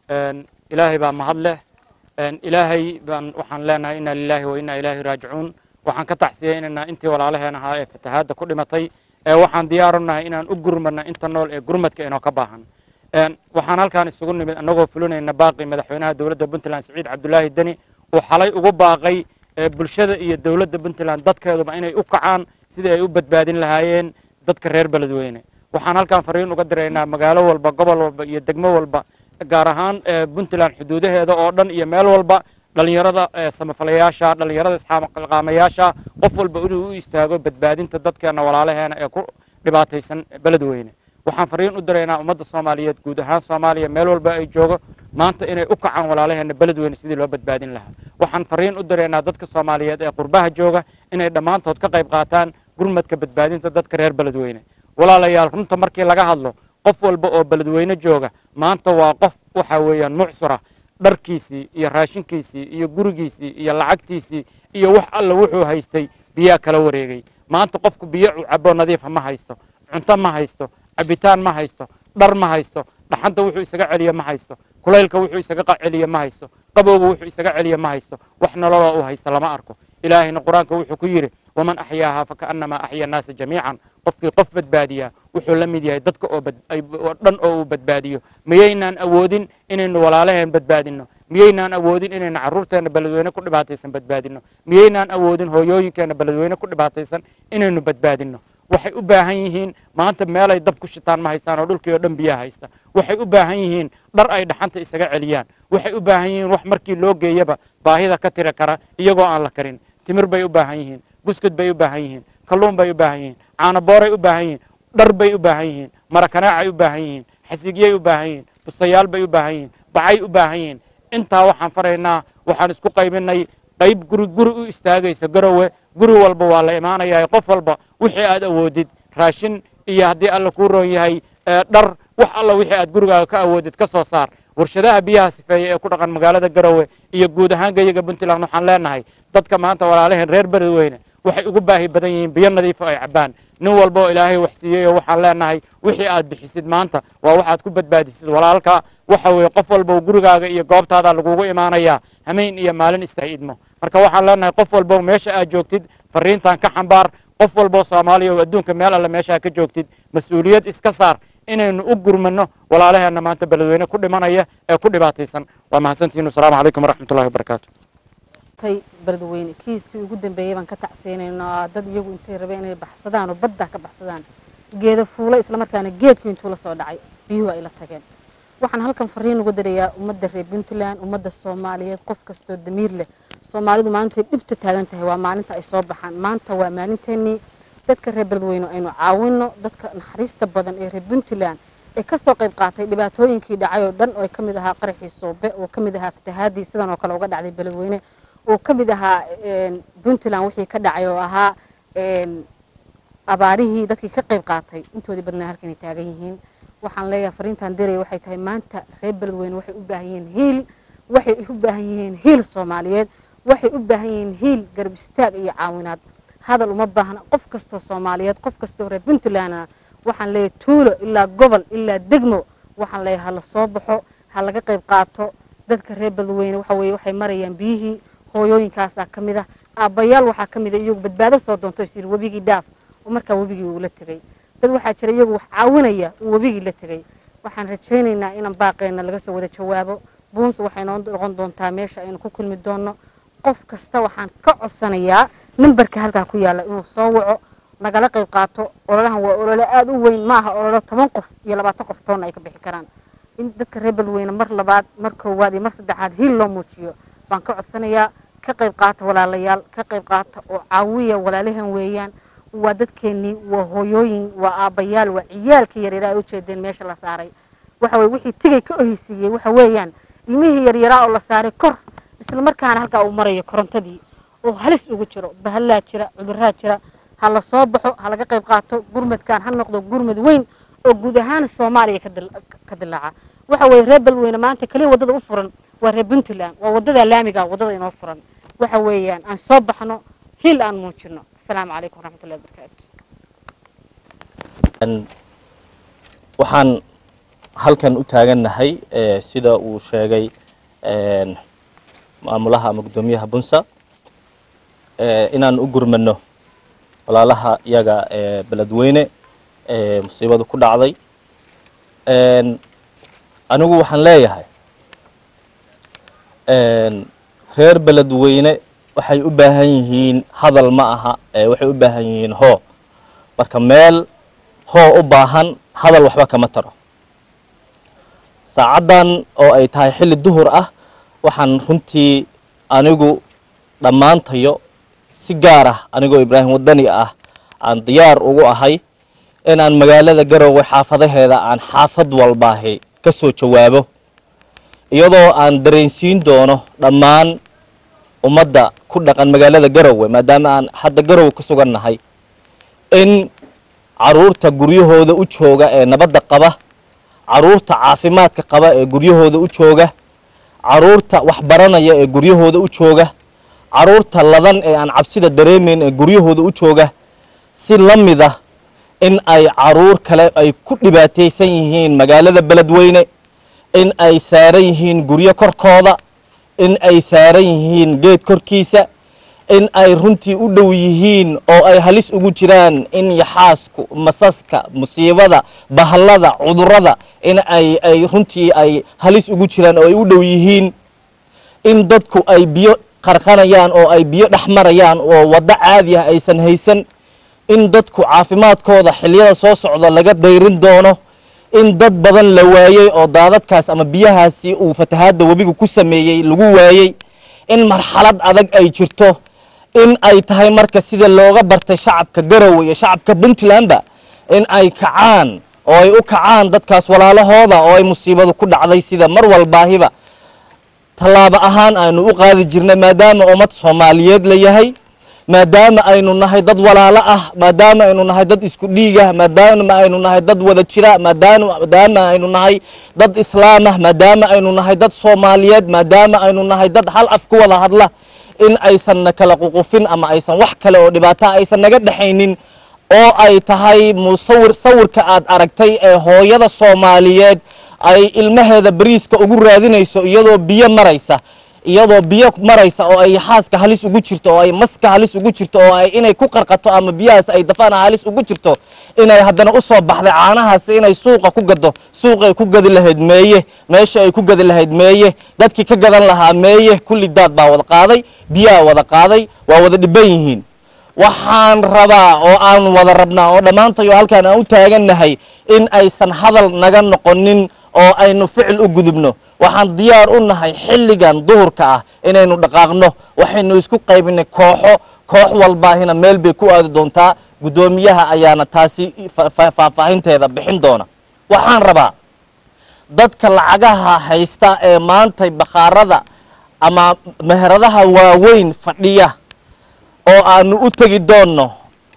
Ilaahay baa mahad leh. Ilaahay baan waxaan leenahay inna lilaahi wa inna ilaahi raajicuun. Waxaan ka tacsiyeynaynaa intii walaalaheen ahaa ee fatahaadda ku dhimatay, ee waxaan diyaar u nahay inaan u gurmadna inta nool ee gurmadka inoo ka baahan. Waxaan halkaan isugu nimid annagoo fulinayna baaqi madaxweynaha dowladda Puntland Siciid Cabdulaahi Deni uu xalay ugu baaqay bulshada iyo dowladda Puntland dadkeeduba inay u kacaan sidii ay u badbaadin lahaayeen dadka reer Beledweyne. Waxaan halkaan fariin uga diraynaa magaalo walba, gobol walba iyo degmo walba, gaar ahaan Puntland xuduudaheeda oo dhan iyo meel walba, dhalinyarada samafalayaasha, dhalinyarada isxaaqaamayaasha, qof walba inuu u istaago badbaadinta dadkeena walaalaheena ee ku dhibaataysan Beledweyne. Waxaan fariin u diraynaa ummadda Soomaaliyeed guud ahaan, Soomaaliya meel walba ay joogo maanta, inay u kacaan walaalaheena Beledweyne sidii loo badbaadin lahaa. Waxaan fariin u diraynaa dadka Soomaaliyeed ee qurbaha jooga inay dhammaantood ka qayb qaataan gurmadka badbaadinta dadka reer Beledweyne. Walaalayaal, runta markii laga hadlo, qof walba oo Beledweyne jooga maanta waa qof waxa weeyaan mucsura. Dharkiisii iyo raashinkiisii iyo gurigiisii iyo lacagtiisii iyo wax alla wuxuu haystay biyaa kala wareegay. Maanta qofku biyo uu cabo nadiifa ma haysto, cunto ma haysto, cabitaan ma haysto, dhar ma haysto, dhaxanta wuxuu isaga celiya ma haysto, kulaylka wuxuu isaga celiya ma haysto, qabowga wuxuu isaga celiya ma haysto. Wax nololoo uu haysta lama arko. Ilaahayna Qur-aanka wuxuu ku yidhi: waman axyaahaa fakaannamaa axya annaasa jamiican. Qofkii qof badbaadiyaa wuxuu la mid yahay dadka oo dhan oo uu badbaadiyo. Miyaynaan awoodin inaynu walaalaheen badbaadinno? Miyaynaan awoodin inaynu carruurteenna Beledweyne ku dhibaataysan badbaadinno? Miyaynaan awoodin hooyooyinkeenna Beledweyne ku dhibaataysan inaynu badbaadinno? Waxay u baahan yihiin maanta meelay dab ku shitaan ma haystaan oo dhulkii oo dhan biyaha haysta. Waxay u baahan yihiin dhar ay dhaxanta isaga celiyaan. Waxay u baahan yihiin wax markii loo geeyaba baahida ka tiri kara iyagoo aan la karin. Timir bay u baahan yihiin, buskud bay u baahan yihiin, kalluun bay u baahan yihiin, caano booray u baahan yihiin, dhar bay u baahan yihiin, marakanaacay u baahan yihiin, xasiigyay u baahan yihiin, bustayaal bay u baahan yihiin, bacay u baahan yihiin. Intaa waxaan faraynaa, waxaan isku qaybinay qayb guri guri u istaagaysa Garowe. Guri walba waa la imaanayaa. Qof walba wixii aad awoodid, raashin iyo haddii Alla kuu roon yahay dhar, wax alla wixii aad gurigaaga ka awoodid ka soo saar. Warshadaha biyaha sifeeya ee ku dhaqan magaalada Garowe iyo guud ahaan geyiga Puntland waxaan leenahay dadka maanta walaalaheen reer Beledweyne waxay ugu baahi badan yihiin biyo nadiifo ay cabbaan. Nin walba oo Ilaahay wax siiyey oo waxaan leenahay wixii aad bixisid maanta waa waxaad ku badbaadisid walaalka. Waxa weeye qof walba gurigaaga iyo goobtaada lagugu imaanayaa hameen iyo maalin istaidmo. Marka waxaan leenahay qof walba meesha aad joogtid fariintan ka xambaar. Qof walba oo Soomaaliya oo adduunka meel alle meesha ka joogtid, mas-uuliyad iska saar inaynu u gurmanno walaalaheenna maanta Beledweyne ku dhimanaya ee ku dhibaataysan. Waa mahadsantihiin. Wasalaamu calaykum waraxmatullahi wabarakaatu. Tay Beledweyne kiiskii ugu dambeeyey baan ka tacsiyeynaynaa. Dad iyagu intay rabeen inay baxsadaan oo badda ka baxsadaan geeda fuulay, islamarkaana geedkii intuu la soo dhacay biyuhu ay la tageen. Waxaan halkan fariin uga dirayaa ummadda reer Puntland, ummadda Soomaaliyeed, qof kastoo damiir leh. Soomaalidu maalintay dhibta taagan tahay waa maalinta ay soo baxaan. Maanta waa maalinteennii dadka reer Beledweyne aynu caawino. Dadka naxariista badan ee reer Puntland ee kasoo qayb qaatay dhibaatooyinkii dhacay oo dhan, oo ay ka mid ahaa qaraxii Soobe, oo ka mid ahaa fatahaadii sidan oo kale uga dhacday Beledweyne, oo ka mid ahaa Puntland wixii ka dhacay oo ahaa abaarihii, dadkii ka qayb qaatay intoodii badnaa halkan ay taagan yihiin. Waxaan leeyahay fariintaan diraya waxay tahay maanta reer Beledweyne waxay u baahan yihiin hiil, waxay u baahan yihiin hiil Soomaaliyeed, waxay u baahan yihiin hiil, garab istaag iyo caawinaad. Hadal uma baahna. Qof kastoo Soomaaliyeed, qof kastoo reer Puntlandna waxaan leeyahay tuulo ilaa gobol ilaa degmo, waxaan leeyahay hala soo baxo, ha laga qayb qaato dadka reer Beledweyne. Waxa weeye waxay marayaan biyihii. Hooyooyinkaasaa ka mid ah, aabbayaal waxaa ka mid ah iyagu badbaado soo doonto is yidhi webigii dhaaf oo markaa webigii uu la tegey. Dad waxaa jira iyagu wax caawinaya uu webigii la tegey. Waxaan rajaynaynaa inaan baaqeenna laga soo wada jawaabo. Buunse waxay noo noqon doontaa meesha aynu ku kulmi doonno. Qof kasta waxaan ka codsanayaa nambarka halkaa ku yaalla inuu soo waco, nagala qayb qaato ololahan. Waa olole aada u weyn, ma aha ololo 10 qof iyo 20 qof toonna ay ka bixi karaan. In dadka reer Beledweyne mar labaad, mar koowaad iyo mar saddexaad hiil loo muujiyo baan ka codsanayaa. Ka qayb qaata walaalayaal, ka qayb qaata oo caawiya walaalahan weeyaan. Waa dadkeennii, waa hooyooyin, waa aabbayaal, waa ciyaalkii yaryaraa ay ujeedeen meesha la saaray. Waxa weye wixii tigay ka oheysiiyey waxa weeyaan ilmihii yaryaraa oo la saaray kor, isla markaana halkaa uu marayo korontadii oo halis ugu jiro. Bahallaa jira, cudurraa jira. Ha la soo baxo, ha laga qayb qaato gurmadkan, ha noqdo gurmad weyn oo guud ahaan Soomaaliya ka dilaaca. Waxa weeye reer Beledweyne maanta keliya waddada u furan waa reer Puntland, waa waddada laamiga. Waddada inoo furan waxa weeyaan aan soo baxno, hiil aan muujino. Asalaamu calaykum waraxmatullahi wabarakaatu. Waxaan Halkan u taagannahay, sida uu sheegay maamulaha ama guddoomiyaha Bunsa, inaan u gurmano walaalaha iyaga ee Beledweyne ee musiibadu ku dhacday. Anigu waxaan leeyahay, reer Beledweyne waxay u baahan yihiin hadal ma aha, waxay u baahan yihiin hoo. Marka meel hoo u baahan, hadal waxba kama taro. Saacaddan oo ay tahay xilli duhur ah, waxaan runtii anigu dhammaantayo si gaar ah, anigoo Ibraahim Wadani ah, aan diyaar ugu ahay inaan magaalada Garowe xaafadaheeda aan xaafad walbaahi ka soo jawaabo, iyadoo aan dareensiin doono dhammaan ummadda ku dhaqan magaalada Garowe, maadaama aan hadda Garowe ku sugan nahay, in caruurta guryahooda u jooga ee nabadda qaba, caruurta caafimaadka qaba ee guryahooda u jooga, caruurta waxbaranaya ee guryahooda u jooga, caruurta ladan ee aan cabsida dareemayn ee guryahooda u jooga, si la mid ah in ay caruur kale ay ku dhibaataysan yihiin magaalada Beledweyne, in ay saaran yihiin guryo korkooda, in ay saaran yihiin geed korkiisa, in ay runtii u dhow yihiin oo ay halis ugu jiraan in yaxaasku, masaska, musiibada, bahallada, cudurrada, in ay runtii ay halis ugu jiraan oo ay u dhow yihiin, in dadku ay biyo qarqanayaan oo ay biyo dhex marayaan oo waddo caadi ah aysan haysan, in dadku caafimaadkooda xilliyada soo socda laga dayrin doono, in dad badan la waayey oo daadadkaas ama biyahaasi uu fatahaadda webigu ku sameeyey lagu waayey, in marxalad adag ay jirto, in ay tahay marka sida looga bartay shacabka Garowe iyo shacabka Puntlandba in ay kacaan oo ay u kacaan dadkaas walaalahooda oo ay musiibadu ku dhacday, sida mar walbaahiba tallaabo ahaan aynu u qaadi jirnay, maadaama ummad Soomaaliyeed la yahay, maadaama aynu nahay dad walaalo ah, maadaama aynu nahay dad isku dhiig ah, maadaama aynu nahay dad wada jira, maadaama aynu nahay dad islaam ah, maadaama aynu nahay dad Soomaaliyeed, maadaama aynu nahay dad hal af ku wada hadla, in aysan na kala ququfin ama aysan wax kale oo dhibaato aysan naga dhexaynin, oo ay tahay musawir sawirka aad aragtay ee hooyada Soomaaliyeed ay ilmaheeda bariiska ugu raadinayso iyadoo biyo maraysa, iyadoo biyo maraysa oo ay xaaska halis ugu jirto, oo ay maska halis ugu jirto, oo ay inay ku qarqato ama biyahaas ay dafaan halis ugu jirto, inay haddana u soo baxday caanahaas inay suuqa ku gado. Suuqay ku gadi lahayd meeye? Meesha ay ku gadi lahayd meeye? Dadkii ka gadan lahaa meeye? Kulli daad baa wada qaaday, biyaha wada qaaday, waa wada dhiban yihiin. Waxaan rabaa oo aan wada rabnaa oo dhammaantayo halkaan aan u taagannahay in aysan hadal naga noqonin oo aynu ficil u gudubno. Waxaan diyaar u nahay xilligan duhurka ah inaynu dhaqaaqno. Waxaynu isku qaybinay kooxo, koox walbaahina meel bay ku aadi doontaa, guddoomiyaha ayaana taasi faahfaahinteeda bixin doona. Waxaan rabaa dadka lacagaha haysta ee maantay bakhaarada ama meheradaha waaweyn fadhiya oo aanu u tegi doonno,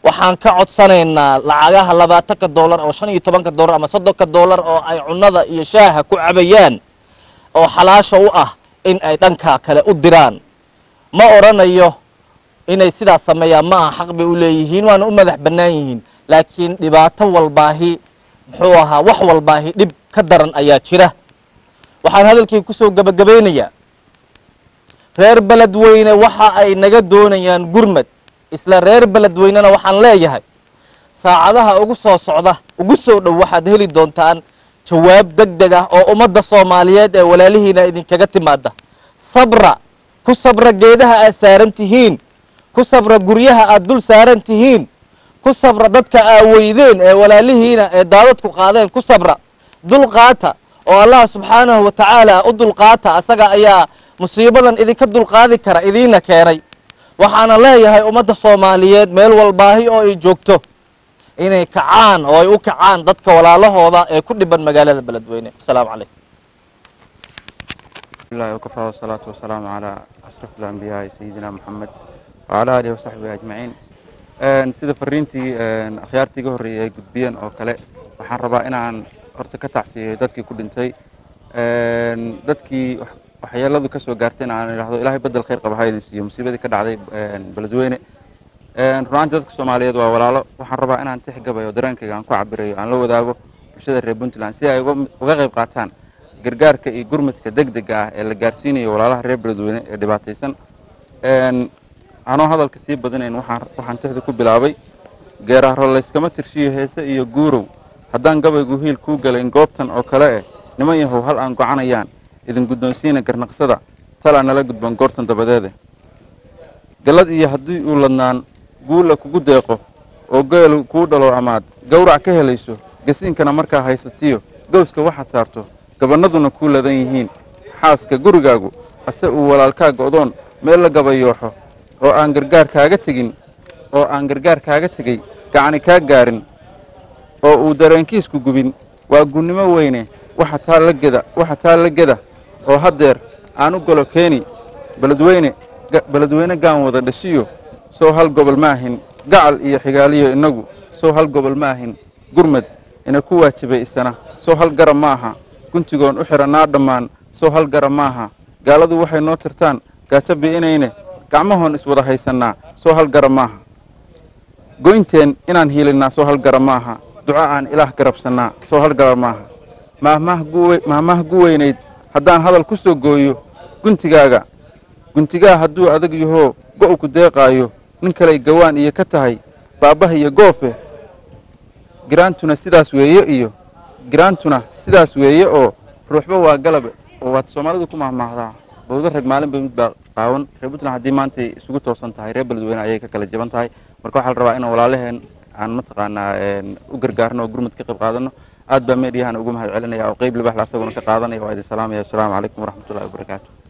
waxaan ka codsanaynaa lacagaha 20-ka dollar oo 15-ka dollar ama 30-ka dollar oo ay cunnada iyo shaaha ku cabayaan oo xalaasha u ah in ay dhankaa kale u diraan. Ma odhanayo inay sidaas sameeyaan ma aha, xaq bay u leeyihiin, waana u madax bannaan yihiin, laakiin dhibaato walbaahi, muxuu ahaa, wax walbaahi dhib ka daran ayaa jira. Waxaan hadalkii kusoo gebagabaynayaa, reer Beledweyne waxa ay naga doonayaan gurmad. Isla reer Beledweynena waxaan leeyahay, saacadaha ugu soo socda, ugu soo dhow, waxaad heli doontaan jawaab deg deg ah oo ummadda Soomaaliyeed ee walaalihiina idinkaga timaada. Sabra, ku sabra geedaha aad saaran tihiin, ku sabra guryaha aad dul saaran tihiin, ku sabra dadka aa weydeen ee walaalihiina ee daadadku qaadeen, ku sabra, dulqaata oo Allah subxaanahu wa tacaala u dulqaata. Asaga ayaa musiibadan idinka dulqaadi kara, idiina keenay. Waxaana leeyahay ummadda Soomaaliyeed meel walbaahi oo ay joogto inay kacaan oo ay u kacaan dadka walaalahooda ee ku dhiban magaalada Beledweyne. Asalaamu calaykum. الله وكفى والصلاة والسلام على أشرف الأنبياء سيدنا محمد وعلى آله وصحبه أجمعين. Sida fariintii akhyaartii iga horreeyay ay gudbiyeen oo kale, waxaan rabaa inaan horta ka tacsiyeeyo dadkii ku dhintay, dadkii waxyeeladu ka soo gaartayna aan idhaahdo Ilaahay bedel khayr qaba ha idin siiyo musiibadii ka dhacday Beledweyne. Runaantii dadka Soomaaliyeed waa walaalo. Waxaan rabaa inaan tixgabayo dareenkayga aan ku cabirayo aan la wadaago Bulshada reer Puntland si ay uga qayb qaataan gargaarka iyo gurmadka degdega ah ee la gaarsiinayo walaalaha reer Beledweyne ee dhibaataysan. Anoo hadalka sii badinayn, waxaan tixda ku bilaabay: geeraaro layskama tirshiyo, heese iyo guurow, haddaan gabaygu hiil kuu galayn goobtan oo kale eh, niman yahow, hal aan gocanayaan idin guddoonsiina, garnaqsada talaa nala gudban goortan dabadeede. Gallad iyo haddii uu ladnaan guula kugu deeqo oo geelu kuu dhalo amaad gawrac ka helayso, gasiinkana markaa haysatiyo gowska waxaad saarto, gabannaduna kuu ladan yihiin, xaaska gurigaagu ase uu walaalkaa go'doon meel la gabayooxo oo aan gargaar kaaga tegin, oo aan gargaar kaaga tegey gacani kaa gaarin, oo uu dareenkiisku gubin, waa gunnimo weyne. Waxa taa la geda, waxa taa la geda oo haddeer aan u golo keeni Beledweyne, Beledweyne gaan wada dhashiyo, sow hal gobol ma ahin? Gacal iyo xigaaliyo innagu sow hal gobol ma ahin? Gurmad ina ku waajibay isana sow hal garab ma aha? Guntigoon u xidhannaa dhammaan sow hal garab ma aha? Gaaladu waxay noo tirtaan gaajo bi'inayne, gacmahoon iswada haysannaa sow hal garab maaha? Goynteen inaan hiilinnaa sow hal garab ma aha? Duco aan Ilaah garabsannaa sow hal garab maaha? Maahmaah gu weynayd haddaan hadal ku soo gooyo, guntigaaga guntigaa hadduu adag yahoo go'u ku deeqaayo, nin kaley gawaan iyo ka tahay baabbaha iyo goofe. Giraantuna sidaas weeye iyo giraantuna sidaas weeye oo ruuxba waa galabe, oo waad Soomaalidu ku mahmaahdaa, bawdo rag maalinba mid baa qaawan. Reer Puntland haddii maantay isugu toosan tahay, reer Beledweyne ayay ka kala jaban tahay. Marka waxaa la rabaa inaan walaalaheen aan mataqaanaa u gargaarno oo gurmud ka qayb qaadano. Aad baa meedhiyahan ugu mahad celinaya oo qayb libaxla asaguna ka qaadanaya. Waa idin salaamaya. Assalaamu calaykum waraxmatullahi wabarakaatu.